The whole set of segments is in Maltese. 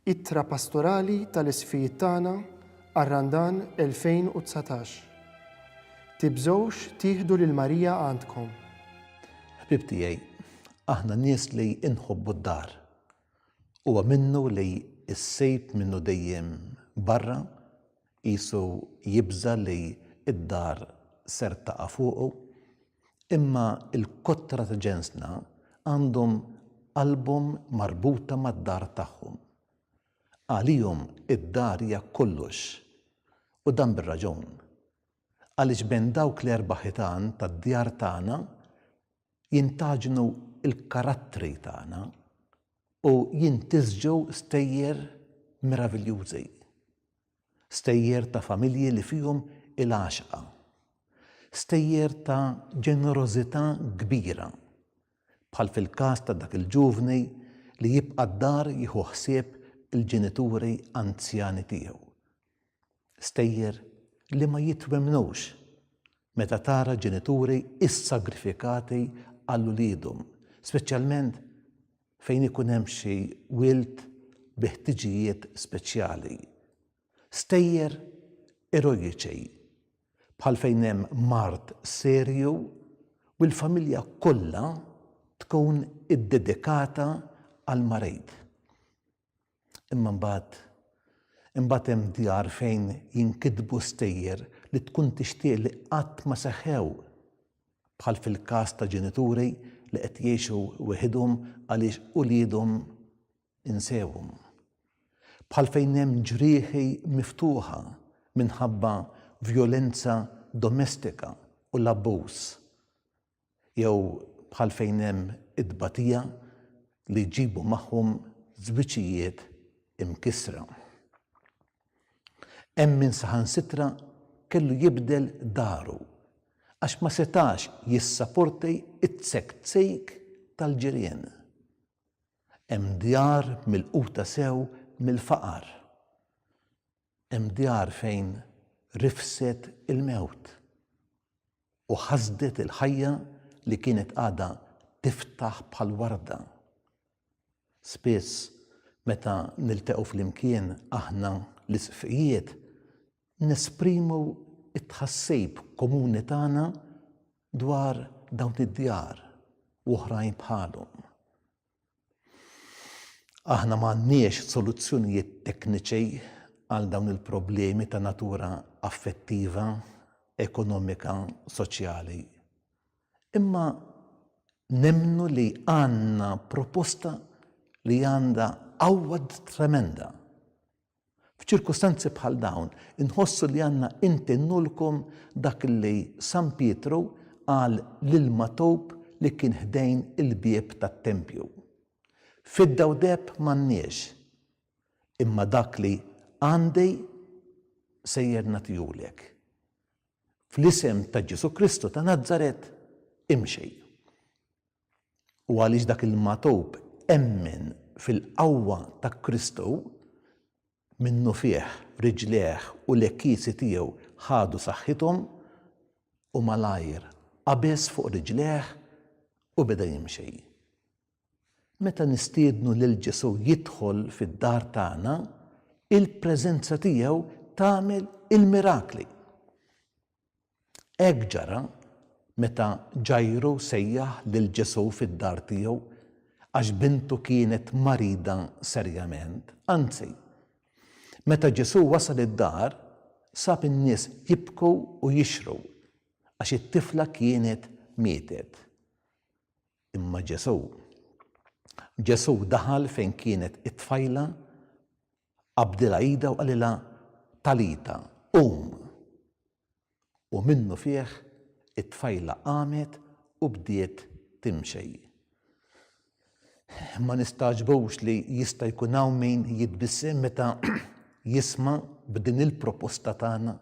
Ittra Pastorali tal-Isqfijiet tagħna għar-Randan 2019. Tibżgħux tieħdu lil Marija għandkom. Ħbieb tiegħi, aħna nies li nħobbu d-dar. Huwa minnu li s-sejb minnu dejjem barra, qisu jibża' li d-dar ser taqa' fuqu, imma l-kotra ta' ġensna għandhom qalbhom marbuta mad-dar tagħhom. Għalihom id-dar hija kollox, u dan bir-raġun. Għaliex bejn dawk l-erba' ħitan tad-djar tagħna jintgħaġnu l-karattri tagħna u jintisġu stejjer meraviljużi. Stejjer ta' familji li fihom il-għaxqa. Stejjer ta' ġenerożità kbira, bħal fil-każ ta' dak il-ġuvni li jibqa' d-dar jieħu ħsieb il-ġenituri anzjani tiegħu. Stejjer li ma jitwemmnux meta tara ġenituri issagrifikati għal uliedhom, speċjalment fejn ikun hemm xi wild bi ħtiġijiet speċjali. Stejjer erojiċi, bħal fejn hemm mard serju u l-familja kollha tkun iddedikata għall-marid. Imma mbagħad, imbagħad hemm djar fejn jinkitbu stejjer li tkun tixtieq li qatt ma seħħew, bħal fil-każ ta' ġenituri li qed jgħixu weħidhom għaliex uliedhom insewhom. Bħal fejn hemm ġrieħi miftuħa minħabba vjolenza domestika u l-abbuż. Jew bħal fejn hemm it-tbatija li jġibu magħhom żwiċijiet imkissra. Hemm min saħansitra kellu jibdel daru għax ma setax jissaporti t-tsektsik tal-ġirien. Hemm djar milquta sew mill-faqar. Hemm djar fejn rifset il-mewt u ħasdet il-ħajja li kienet għadha tiftaħ bħal warda. Spiss meta nilteqgħu flimkien aħna l-Isqfijiet nesprimu t-tħassib komuni tagħna dwar dawn id-djar u oħrajn bħalhom. Aħna m'għandniex soluzzjonijiet tekniċi għal dawn il-problemi ta' natura affettiva, ekonomika, soċjali. Imma nemmnu li għandna proposta li għandha qawwa tremenda. F'ċirkustanzi bħal dawn, inħossu li għandna intennulkom dak li San Pietru qal lill-magħtub li kien ħdejn il-bieb tat-tempju. Fidda u deheb m'għandniex, imma dak li għandi sejjer nagħtihulek. Fl-isem ta' Ġesù Kristu ta' Nazaret, imxi. U għaliex dak il-magħtub emmen fil-qawwa ta' Kristu, minnufih riġlejh u l-għekiesi tiegħu ħadu saħħithom, u malajr qabeż fuq riġlejh u beda jimxi. Meta nistiednu lil Ġesù jidħol fid-dar tagħna, il-preżenza tiegħu tagħmel il-mirakli. Hekk ġara meta Ġajru sejjaħ lil Ġesù fid-dar tiegħu għax bintu kienet marida serjament. Anzi, meta Ġesù wasal id-dar, sab in-nies jibku u jixhru għax it-tifla kienet mietet. Imma Ġesù, Ġesù daħal fejn kienet it-tfajla, qabdilha idha u qalilha, Talita, qum! U minnufih it-tfajla qamet u bdiet timxi. Ma nistagħġbux li jista' jkun hawn min jitbissem meta jisma' b'din il-proposta tagħna.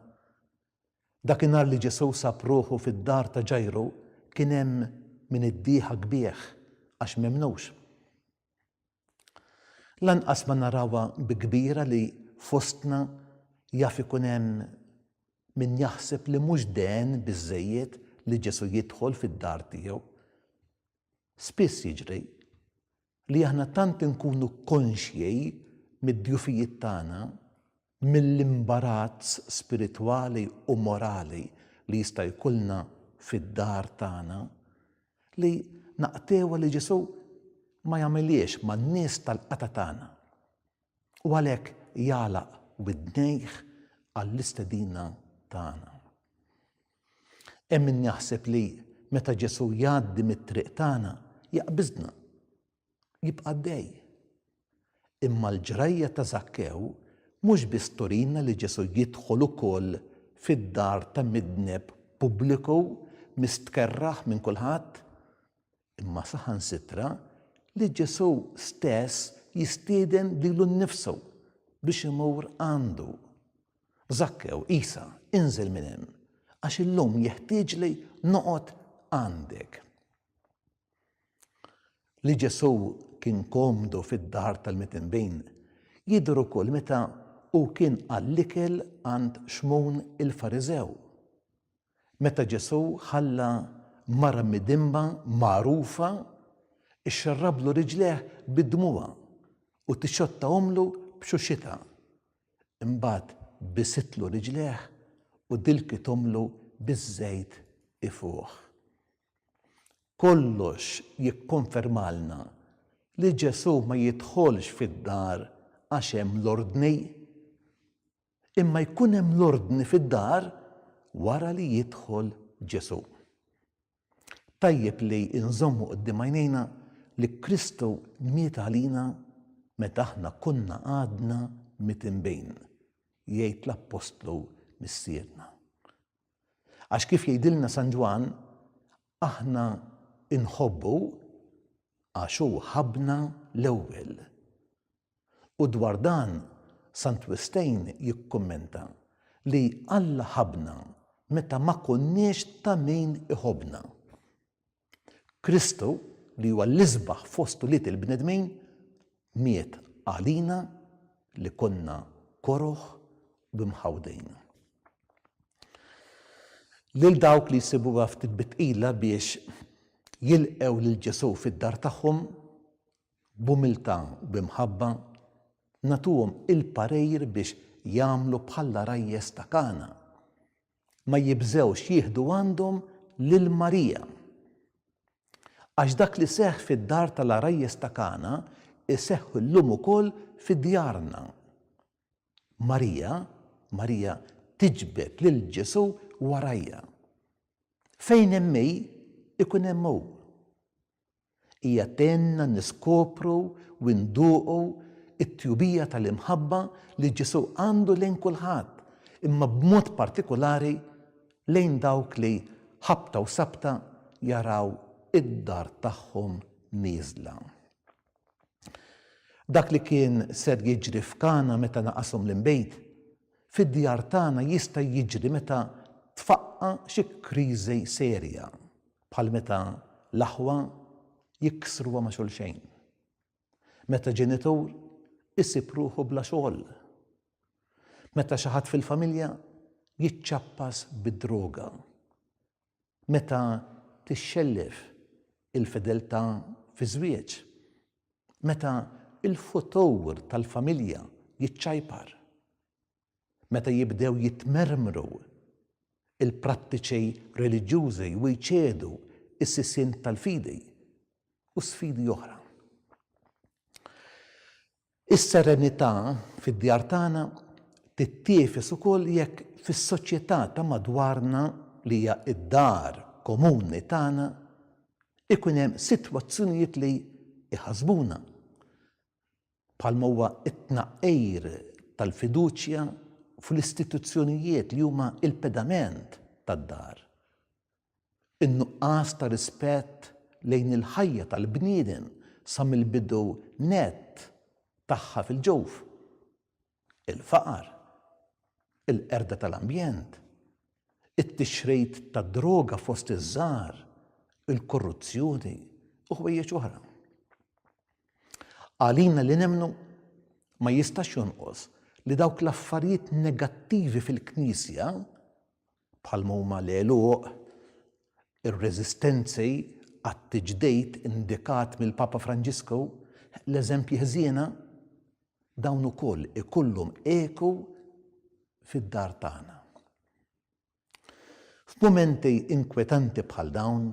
Dakinhar li Ġesù sab ruħu fid-dar ta' Ġajru kien hemm min iddieħak bih għax m'emmnux. Lanqas ma narawha bi kbira li fostna jaf ikun hemm min jaħseb li mhux dehen biżżejjed li Ġesù jidħol fid-dar tiegħu. Spiss jiġri li aħna tant inkunu konxji mid-djufijiet tagħna, mill-imbarazz spiritwali u morali li jista' jkollna fid-dar tagħna, li naqtgħuha li Ġesù ma jagħmilhiex man-nies tal-qatgħa tagħna. U għalhekk jagħlaq widnejh għall-istedina tagħna. Hemm min jaħseb li meta Ġesù jgħaddi mit-triq tagħna jaqbiżna, jibqa' għaddej. Imma l-ġrajja ta' Żakkew mhux biss turina li Ġesù jidħol ukoll fid-dar ta' midneb pubbliku mistkerrah minn kulħadd, imma saħansitra li Ġesù stess jistieden lilu nnifsu biex imur għandu. Żakkew, Isa, inżel minn hemm, għax illum jeħtieġli noqgħod għandek. Li Ġesù kien komdu fid-dar tal-mitinbin jidher ukoll meta hu kien għall-ikel għand Xmun il-Fariżew. Meta Ġesù ħalla mara midinba magħrufa xxarrablu riġlejh bi dmugħha u tixxottahomlu b'xuxitha. Imbagħad bisitlu riġlejh u dilkithomlu biż-żejt ifuħ. Kollox jikkonfermalna li Ġesù ma jidħolx fid-dar għax hemm l-ordni. Imma jkun hemm l-ordni fid-dar wara li jidħol Ġesù. Tajjeb li nżommu quddiem għajnejna li Kristu miet għalina meta aħna konna għadna mitinbin, jgħid l-Appostlu Missierna. Għax kif jgħidilna San Ġwann, aħna nħobbu għax hu ħabbna l-ewwel. U dwar dan Sant Wistin jikkummenta li Alla ħabbna meta ma konniex ta' min iħobbna. Kristu, li huwa l-isbaħ fost ulied il-bnedmin, miet għalina li konna koroh u mħawdin. Lil dawk li jsibuha ftit bi tqila biex jilqgħu lil Ġesù fid-dar tagħhom, b'umiltà u bi mħabba, nagħtuhom il-parir biex jagħmlu bħall-għarajjes ta' Kana. Ma jibżgħux jieħdu għandhom lil Marija. Għax dak li seħħ fid-dar tal-għarajjes ta' Kana jseħħ illum ukoll fi djarna. Marija, Marija tiġbed lil Ġesù warajha. Fejn hemm hi, ikun hemm hu. Hija tgħinna niskopru u nduqu t-tjubija tal-imħabba li Ġesù għandu lejn kulħadd, imma b'mod partikulari lejn dawk li ħabta u sabta jaraw id-dar tagħhom nieżla. Dak li kien ser jiġri f'Kana meta naqashom l-inbid, fid-djar tagħna jista' jiġri meta tfaqqa' xi kriżi serja, bħal meta l-aħwa jiksruha ma' xulxejn, meta ġenitur isib ruħu bla xogħol, meta xi ħadd fil-familja jiċċappas bid-droga, Meta tixxellef il-fedeltà fiż-żwieġ. Meta l-futur tal-familja jiċċajpar. Meta jibdew jitmermru l-prattiċi reliġjużi u jċedu s-sisien tal-fidi u sfidi oħra. Is-serenità fid-djar tagħna tittiefes ukoll jekk fis-soċjetà ta' madwarna li hija d-dar komuni tagħna ikun hemm sitwazzjonijiet li jħassbuna, bħalma huwa t-tnaqqir tal-fiduċja fl-istituzzjonijiet li huma l-pedament tad-dar. In-nuqqas ta' rispett lejn il-ħajja tal-bniedem sa mill-bidu nett tagħha fil-ġuf, il-faqar, il-qerda tal-ambjent, it-tixrid tad-droga fost iż-żgħar, il-korruzzjoni u ħwejjeġ oħra. Għalina li nemmnu ma jistax jonqos li dawk l-affarijiet negattivi fil-Knisja bħalma huma l-għeluq, ir-reżistenzi għat-tiġdid indikat mill-Papa Franġisku, l-eżempji ħżiena, Dawn ukoll ikollhom eku fid-dar tagħna. F'mumenti inkwetanti bħal dawn,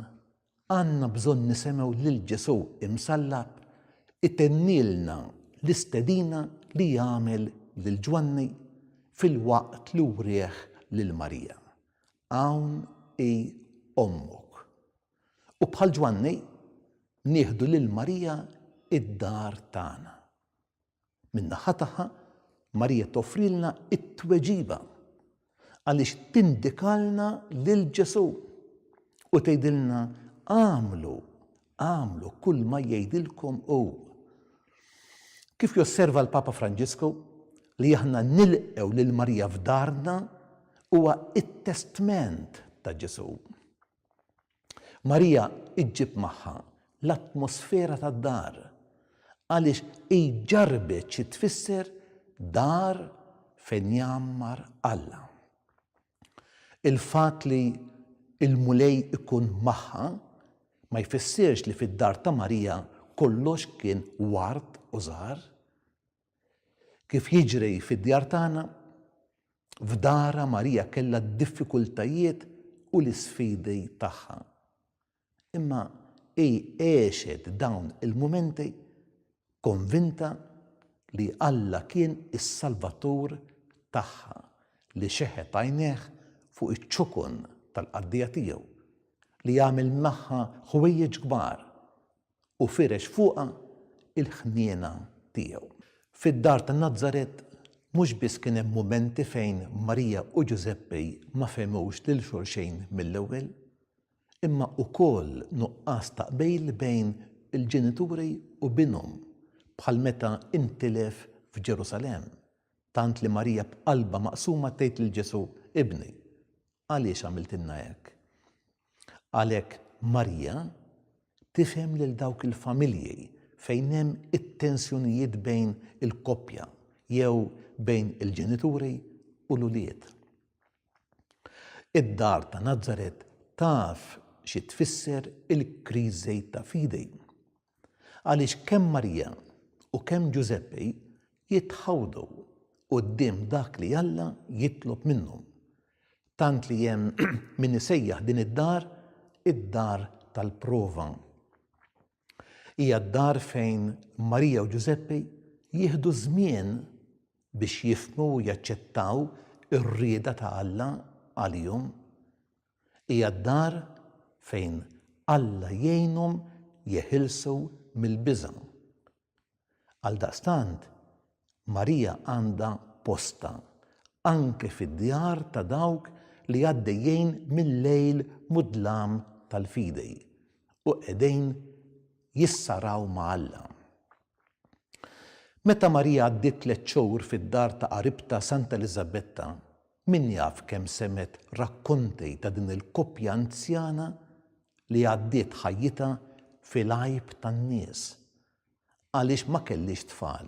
għandna bżonn nisemgħu lil Ġesù imsallab itennilna l-istedina li għamel lil Ġwanni filwaqt li wrieh lil Marija. Hawn hi ommok. U bħal Ġwanni, nieħdu lil Marija id-dar tagħna. Min-naħa tagħha, Marija toffrilna t-tweġiba għaliex tindikalna lil Ġesù u tgħidilna agħmlu, agħmlu kull ma jgħidilkom hu. Kif josserva l-Papa Franġisku, li aħna nilqgħu lil Marija f'darna huwa t-testment ta' Ġesù. Marija ġġib magħha l-atmosfera tad-dar għaliex hi ġarrbet xi tfisser dar fejn jgħammar Alla. Il-fatt li l-Mulej ikun magħha ma jfissirx li fid-dar ta' Marija kollox kien ward u żahar. Kif jiġri fid-djar tagħna, f'darha Marija kellha d-diffikultajiet u l-isfidi tagħha. Imma hi għexet dawn il-mumenti konvinta li Alla kien is-Salvatur tagħha li xeħet għajnejh fuq iċ-ċokon tal-qaddejja tiegħu, li għamel magħha ħwejjeġ kbar u firex fuqha l-ħniena tiegħu. Fid-dar ta' Nazaret mhux biss kien hemm mumenti fejn Marija u Ġużeppi ma fehmux lil xulxin mill-ewwel, imma wkoll nuqqas ta' qbil bejn il-ġenituri u binhom bħal meta intilef f'Ġerusalemm, tant li Marija b'qalbha maqsuma tgħid lil Ġesù, Ibni, Għaliex għamiltilna hekk? Għalhekk Marija tifhem lil dawk il-familji fejn hemm it-tensjonijiet bejn il-koppja jew bejn il-ġenituri u l-ulied. Id-dar ta' Nazaret taf xi tfisser il-kriżi ta' fidi. Għaliex kemm Marija u kemm Ġużeppi jitħawdu quddiem dak li Alla jitlob minnhom. Tant li hemm min isejjaħ din id-dar id-dar tal-prova. Hija d-dar fejn Marija u Ġużeppi jieħdu żmien biex jifhmu u jaċċettaw ir-rieda ta' Alla għalihom. Hija d-dar fejn Alla jgħinhom jeħilsu mill-biża'. Għaldaqstant, Marija għandha postha anke fid-djar ta' dawk li għaddejjin mil-lejl mudlam tal-fidi u qegħdin jissaraw ma' Alla. Meta Marija għaddiet tlett xhur fid-dar ta' qaribtha Santa Eliżabetta, min jaf kemm semgħet rakkonti ta' din il-koppja anzjana li għaddiet ħajjitha fil-għajb tan-nies għaliex ma kellhiex tfal.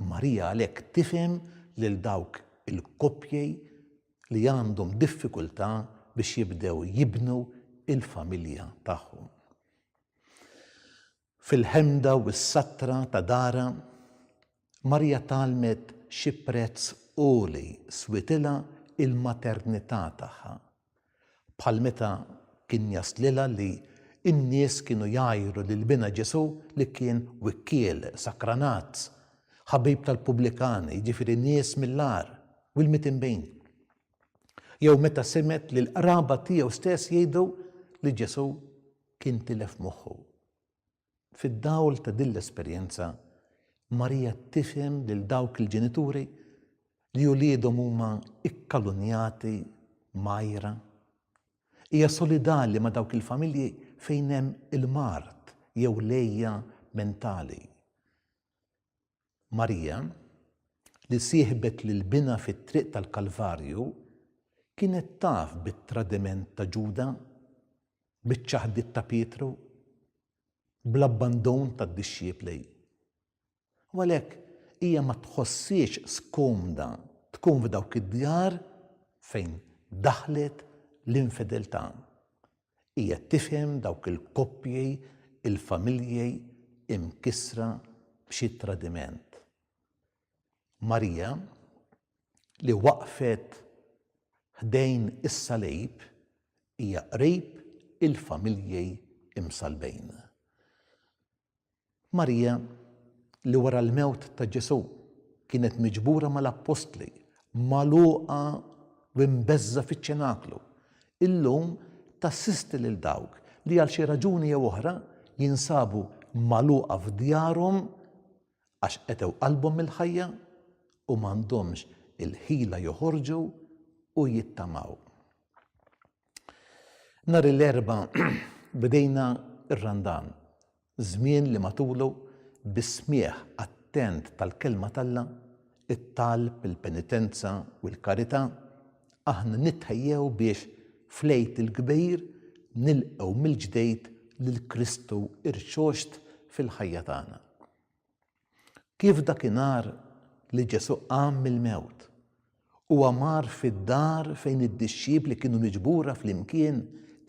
Marija għalhekk tifhem lil dawk il-koppji li għandhom diffikultà biex jibdew jibnu l-familja tagħhom. Fil-ħemda u s-satra ta' darha, Marija tgħallmet xi prezz għoli switilha l-maternità tagħha. Bħal meta kien jaslilha li n-nies kienu jgħajru lil binha Ġesù li kien wikkiel, sakranazz, ħabib tal-pubblikani, jiġifieri nies mill-agħar u l-mitinbin. Jew meta semgħet li l-qraba tiegħu stess jgħidu li Ġesù kien tilef moħħu. Fid-dawl ta' din l-esperjenza, Marija tifhem lil dawk il-ġenituri li uliedhom huma kkalunjati, mgħajra. Hija solidali ma' dawk il-familji fejn hemm il-mard jew l-għeja mentali. Marija, li sieħbet lil binha fit-triq tal-Kalvarju, kienet taf bit-tradiment ta' Ġuda, biċ-ċaħdiet ta' Pietru, bl-abbandun tad-dixxipli. U għalhekk hija ma tħosshiex skomda tkun f'dawk id-djar fejn daħlet l-infedeltà. Hija tifhem dawk il-koppji, il-familji imkissra b'xi tradiment. Marija li waqfet ħdejn is-salib hija qrib il-familji imsallbin. Marija, li wara l-mewt ta' Ġesù kienet miġbura mal-appostli, magħluqa u mbeżża' fiċ-ċenaklu, illum tassisti lil dawk li għal xi raġuni jew oħra jinsabu magħluqa f'djarhom għax qetgħu qalbhom mill-ħajja u m'għandhomx il-ħila joħorġu u jittamaw. Nhar il-Erbgħa bdejna r-Randan, żmien li matulu bis-smigħ attent tal-Kelma t'Alla, it-talb, il-penitenza u l-karità, aħna nitħejjew biex fl-Għid il-Kbir nilqgħu mill-ġdid lil Kristu rxoxt fil-ħajja tagħna. Kif dakinhar li Ġesù qam mill-mewt, huwa mar fid-dar fejn id-dixxipli kienu miġbura flimkien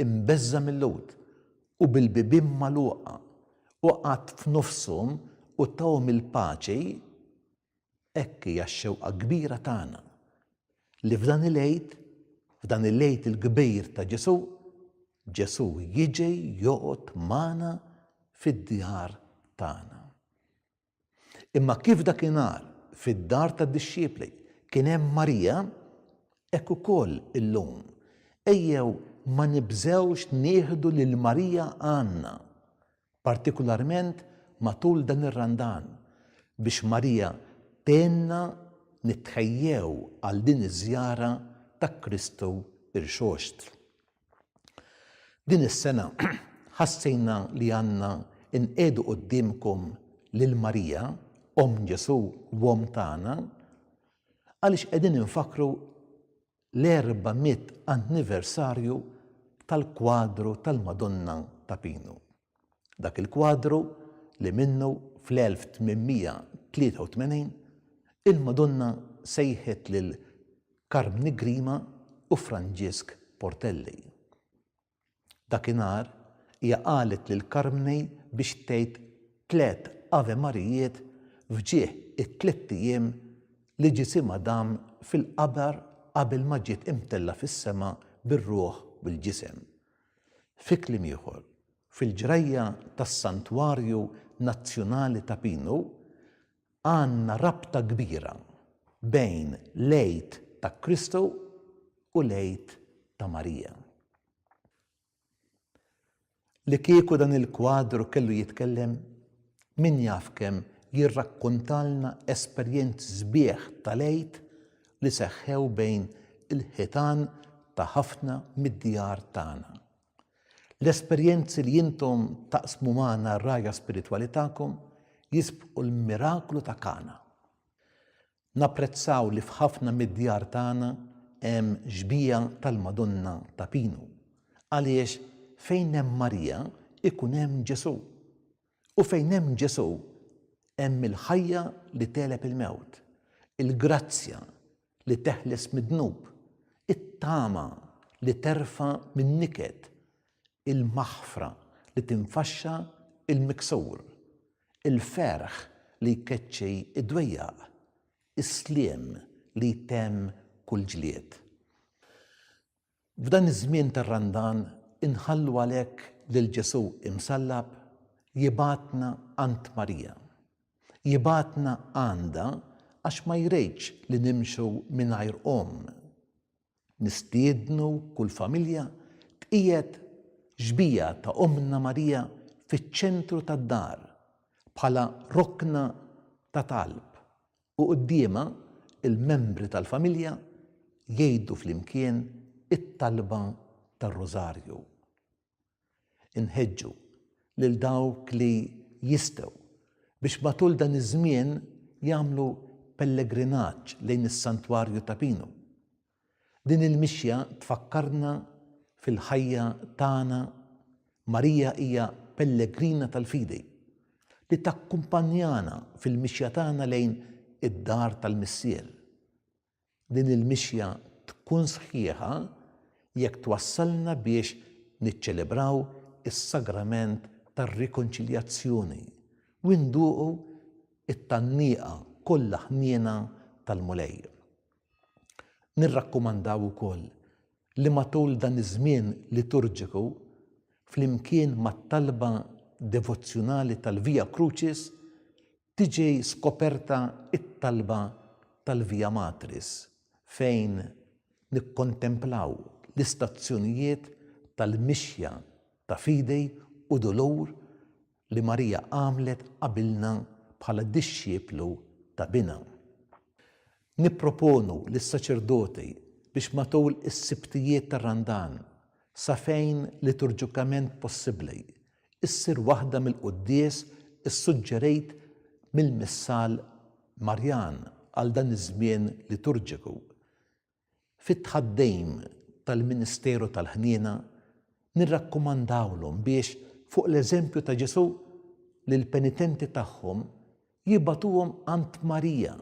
imbeżża' mil-Lhud u bil-bibien magħluqa, u qagħad f'nofshom u tahom il-paċi, hekk hija x-xewqa kbira tagħna li f'dan il-Għid, f'dan il-Għid il-kbir ta' Ġesù, Ġesù jiġi joqgħod magħna fid-djar tagħna. Imma kif dakinhar fid-dar tad-dixxipli kien hemm Marija, hekk ukoll illum. Ejjew ma nibżgħux nieħdu lil Marija għandna, partikularment matul dan ir-Randan, biex Marija tgħinna nitħejjew għal din iż-żjara ta' Kristu Rxoxt. Din is-sena ħassejna li għandna nqiegħdu quddiemkom lil Marija, Omm Ġesù u Omm tagħna, għaliex qegħdin infakkru l-400 anniversarju tal-kwadru tal-Madonna ta' Pinu. Dak il-kwadru li minnu fl-1883 il-Madonna sejħet lil Karmni Grima u Franġisk Portelli. Dakinhar hija qalet lil Karmni biex tgħid tlett Ave Marijiet f'ġieħ it-tlett ijiem li ġisimha dam fil-qabar qabel ma ġiet imtellgħa fis-sema bir-ruħ u l-ġisem. Fi kliem ieħor, fil-ġrajja tas-Santwarju Nazzjonali ta' Pinu għandna rabta kbira bejn l-Għid ta' Kristu u l-Għid ta' Marija. Li kieku dan il-kwadru kellu jitkellem, min jaf kemm jirrakkontalna esperjenzi sbieħ tal-Għid li seħħew bejn il-ħitan ta' ħafna mid-djar tagħna. L-esperjenzi li intom taqsmu magħna r-rgħajja spiritwali tagħkom jisbqu l-miraklu ta' Kana. Napprezzaw li f'ħafna mid-djar tagħna hemm xbieha tal-Madonna ta' Pinu, għaliex fejn hemm Marija ikun hemm Ġesù. U fejn hemm Ġesù hemm il-ħajja li tegħleb il-mewt, il-grazzja li teħles mid-dnub, it-tama li terfa' min-niket, il-maħfra li tinfaxxa l-miksur, il-ferħ li jkeċċi d-dwejjaq, is-sliem li jtemm kull ġlied. F'dan iż-żmien tar-Randan inħallu għalhekk lil Ġesù imsallab jibgħatna għand Marija. Jibgħatna għandha għax ma jridx li nimxu mingħajr omm. Nistiednu kull familja tqiegħed xbieha ta' Ommna Marija fiċ-ċentru tad-dar bħala rokna ta' talb u quddiemha l-membri tal-familja jgħidu flimkien it-talba tar-Rużarju. Inħeġġu lil dawk li jistgħu biex matul dan iż-żmien jagħmlu pellegrinaġġ lejn is-Santwarju ta' Pinu. Din il-mixja tfakkarna fil-ħajja tagħna Marija hija pellegrina tal-fidi li takkumpanjana fil-mixja tagħna lejn id-dar tal-Missier. Din il-mixja tkun sħiħa jekk twassalna biex niċċelebraw is-sagrament tar-rikonċiljazzjoni u nduqu t-tgħanniqa kollha ħniena tal-Mulej. Nirrakkomandaw ukoll li matul dan iż-żmien liturġiku, flimkien mat-talba devozzjonali tal-Via Crucis, tiġi skoperta t-talba tal-Via Matris fejn nikkontemplaw l-istazzjonijiet tal-mixja ta' fidi u dulur li Marija għamlet qabilna bħala dixxiplu ta' Binha. Nipproponu lis-saċerdoti biex matul is-Sibtijiet tar-Randan, sa fejn liturġikament possibbli, issir waħda mill-quddies issuġġerejt mill-Missal Marjan għal dan iż-żmien liturġiku. Fit-tħaddim tal-ministeru tal-ħniena, nirrakkomandawlhom biex, fuq l-eżempju ta' Ġesù, lill-penitenti tagħhom jibagħtuhom għand Marija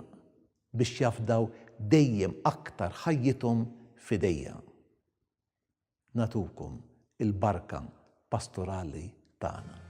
biex jafdaw dejjem aktar ħajjithom f'idejha. Nagħtukom il-barka pastorali tagħna.